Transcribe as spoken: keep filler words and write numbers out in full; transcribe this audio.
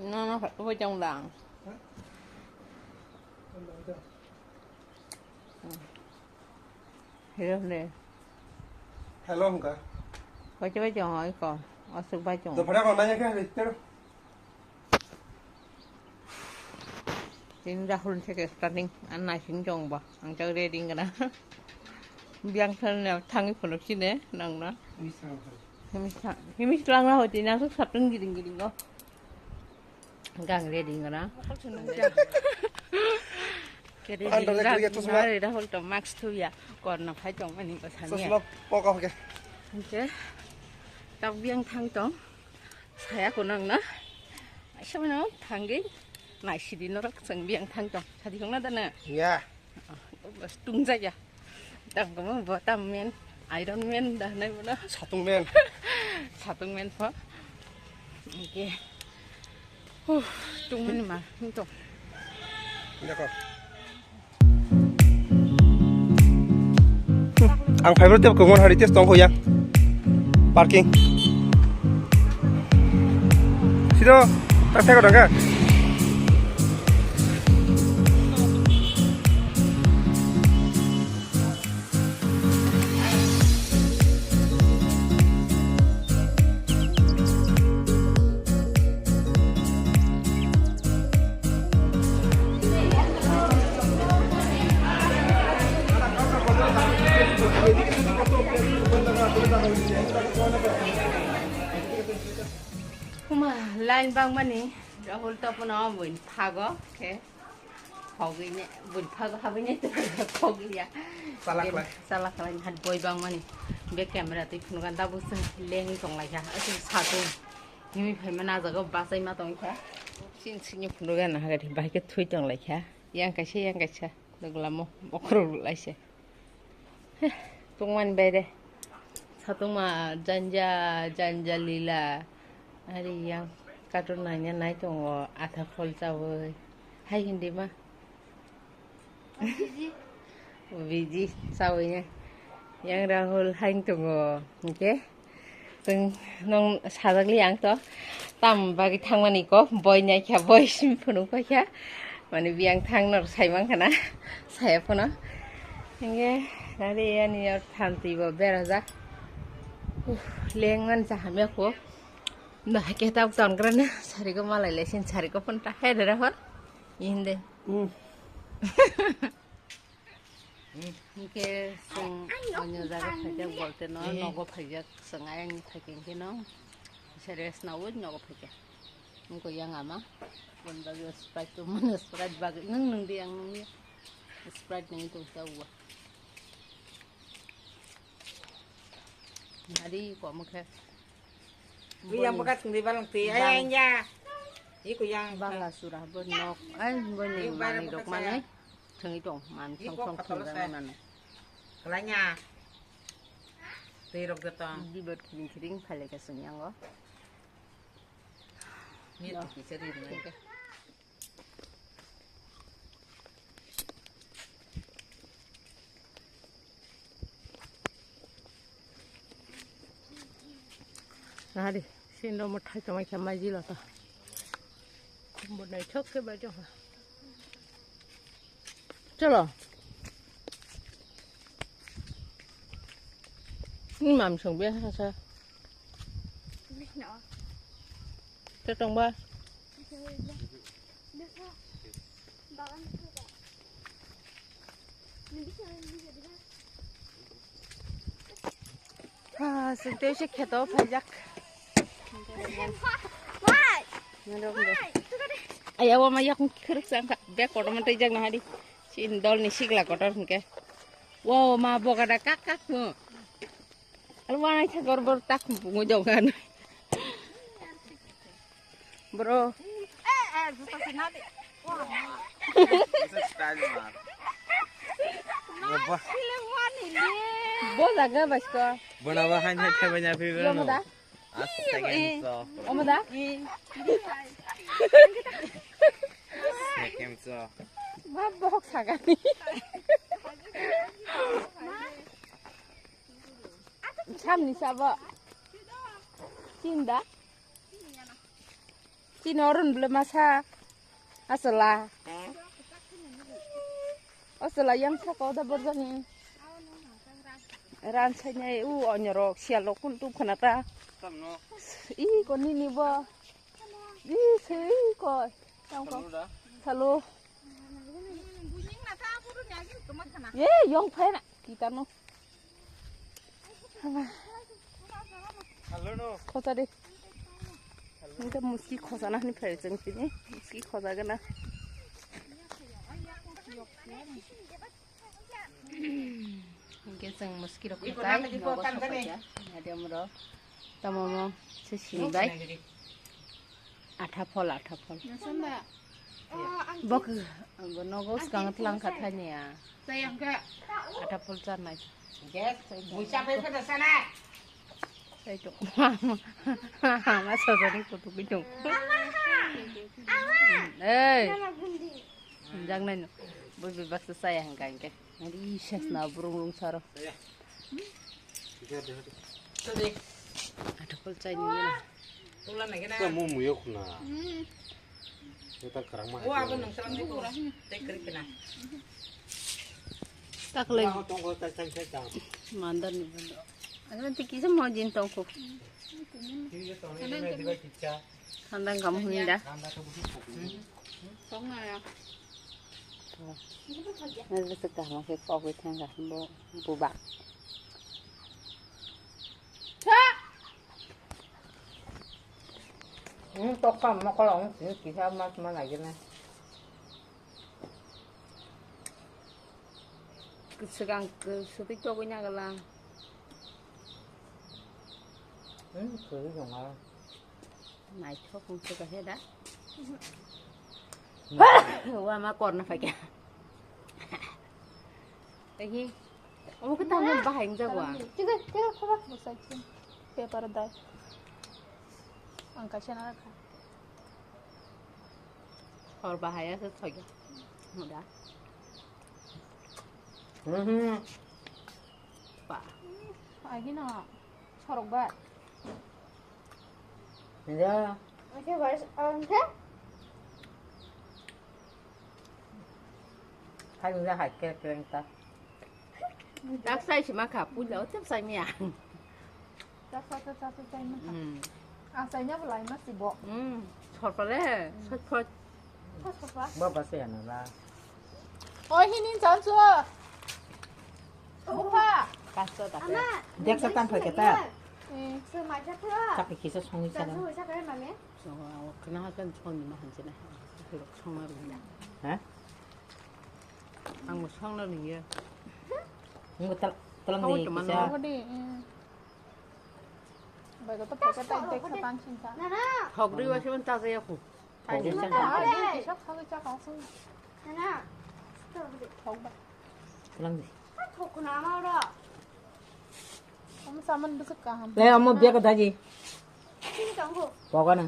No, no, bai chong dang. Hello ne. Hello hwnka. Bai chong bai chong oi ko. Asuk bai chong. To phara ko nanya ka re tero. Tin Rahul se ke starting an naising chong ba. Ang chak ready ngana. Biang thar ne thangi phunuk sine nang na. Himis lang na hoti nang sok saptun giring giring go. Gang ready ngana. Ke ready Ando ngana, ready ngana, chosma. Ready hol to mask thuya. Korna phai tong mani ko sani. Chosma pok off ke. Oke. Tak biang thang tong. Saya ko nang na. Aisa mano thanggi. Nai sidi norok chang biang thang tong. Sadi kong na dana. Ya. Bas tung jaya. Tang kamo bo tam men, Iron Man da nai bono. Satung men. Satung men pho. Oke. Huh, tung mani ma, tung. Dako. Ang fiber tep kongor hari tes tong khoya. Parking. Sido, tak saya kadang ka. Kuma line bangmani, Rahul to pono buini phago khe. Khogwi ne, buini phago habwi ne, khogwi ya. Chala khlai. Chala khlai, hat boi bangmani. Be camera twi phunukha, dabo chwng lengwi tonglaikha. Aswk satung. Himwi phaima na jaga bachai ma tongkha. Chini sini phunukha na haga bahai khe thui tonglaikha. Yang kaisa, yang kaisa. Dogla mo, bokhorok laise. Tongmani baire. Satungma janja, janja lila. Ari yang cartoon naina nai tongo, atha khol chawi. Hai hindi ma. Biji. Biji, chawi ya. Yang Rahul hai tongo, hingke. Chwng nong sajak li ang to. Tam bagwi thangmani ko, boi nai kha, boi sim phunuk pai kha. Mani biyang thang nor sai mang khana, saya phano. Hingke, nari ani yor than twi bo berajak. Uff, leng man cha hamya ko. Nah, ke tau ton kran na, sari ko malai le sin sari ko phun ta hai dera hor. Inde. Hmm. Hingke chwng onyo jaga phaijak bolte no nogo phaijak chwng ayang ni phaikhe hingke no isa rest naui nogo phaikhe. Wngkha yang ama boni bagwi Sprite tongmani Sprite bagwi nwng nwng di ang nwng di Sprite nangwi tong ta o. Nari komo khe. Yang bekas ngendi balang ti ayang ya. Iku yang bangla sura bo nok ai bo ni manwi rok manwi. Thwngwi tong, man song song thwngjaknai mano. Kalanya. Twi rok de tong. Dibot kiring kiring phailai ka chwng yango. Mir kisa ri rwnai. Nari, sindo mo thai tongmai kha mai jilo ta. Khumbo naithok khe bai tongkha. Cholo. Ni mam song be hasa. Te tongba. Ah, sing tei se kheto phaijak. Aya, o ma yak khiruk sang kha. Bek kotor man tei jak na hari. Sin dol ni sigla kotor hingke. Wo ma boga da kak kak mo. Al wanai thak gor bor tak pungu jong kan. Bro. Style mar. Bo jaga basko. Bona ba han han thai banya phi. Yo mo da. As second so. Omo da. Second so. Ma bok sagani. Samni sabo. Chinda. Chini oron bwle masa. Aswla. Aswla yang saka oda borjani. Ran sainai u onyorok sialrok kun tup khana ta. I ko nini bo. I se i ko. Tang ko. Salo. Ye yong phaina. Kitano. Khosa de. Nita muski khosa na ni phai chang tini. Muski khosa gana. Hingke chwng muski rok khotai, nogo sopai ya. Medium rok. Tamo mo se sini bai. Atha phol, atha phol. Bok, bo nogo swkang tlang kha thani ya. Atha phol chanai. Sai to. Ma sojoni kutuk bitung. Ei. Jang nai no. Bui bui baksa saya hangka hangke. Nari sas na burung rung saro. Atha phol chai ni na. Tula na gena. Mo muyo khuna. Eta karang ma. Wa abo nang salam ni ko. Tek kri kena. Taklai. Wa tong ko ta chang chang chang. Mandar ni bando. Ano tiki sa mo jin tong ko. Ki yo tong ni me diba kicha. Khandang kamu hunda. Khandang kamu hunda. Song na ya. Nang bwswk kaham khe kok wi thang kha bo bubak. Hmm, tok kam mokol ang sini kisa mas mana gini. Swkang swtwi togwi nagala. Hmm, swtwi tongo. Naithok wng se kaisa da. Wama korna phaikha. Ehi. Omo khe tamni bahai wngjago ang. Tiga, tiga khoba. Bwsai khe paper dai. Ang kaisa na rakha. Hor bahai ase thoiga. Muda. Mhm. Pa. Agina sorok ba. Ya. Oke, guys, oke. Hai, udah hai, kira-kira kita. Tak sai sima ka puja, ucap sai mia. Chasa, chasa, chasa, chasa. Hmm. Ang saina belai ma sibo. Hmm. Sorpale, sorpal. Baba saya nala. Oh, hini chansu. Opa. Kasta ta. Deksa tan phai keta. Eh. Tapi kisa songi sana. Kena kan songi ma hanjina. Songna ringa. Ha? Ang songna ringa. Ngu tal talang ni kisa. Bai ko to packet ta dek sa tan sin sa. Thok ri wa se ban ta ya khu. Thok ri sa. Ai, kisa thok cha ka su. Thok ba. Talang di. Thok na ma ro. Om saman bwswk kaham. Le omo biya ko daji. Pogo na.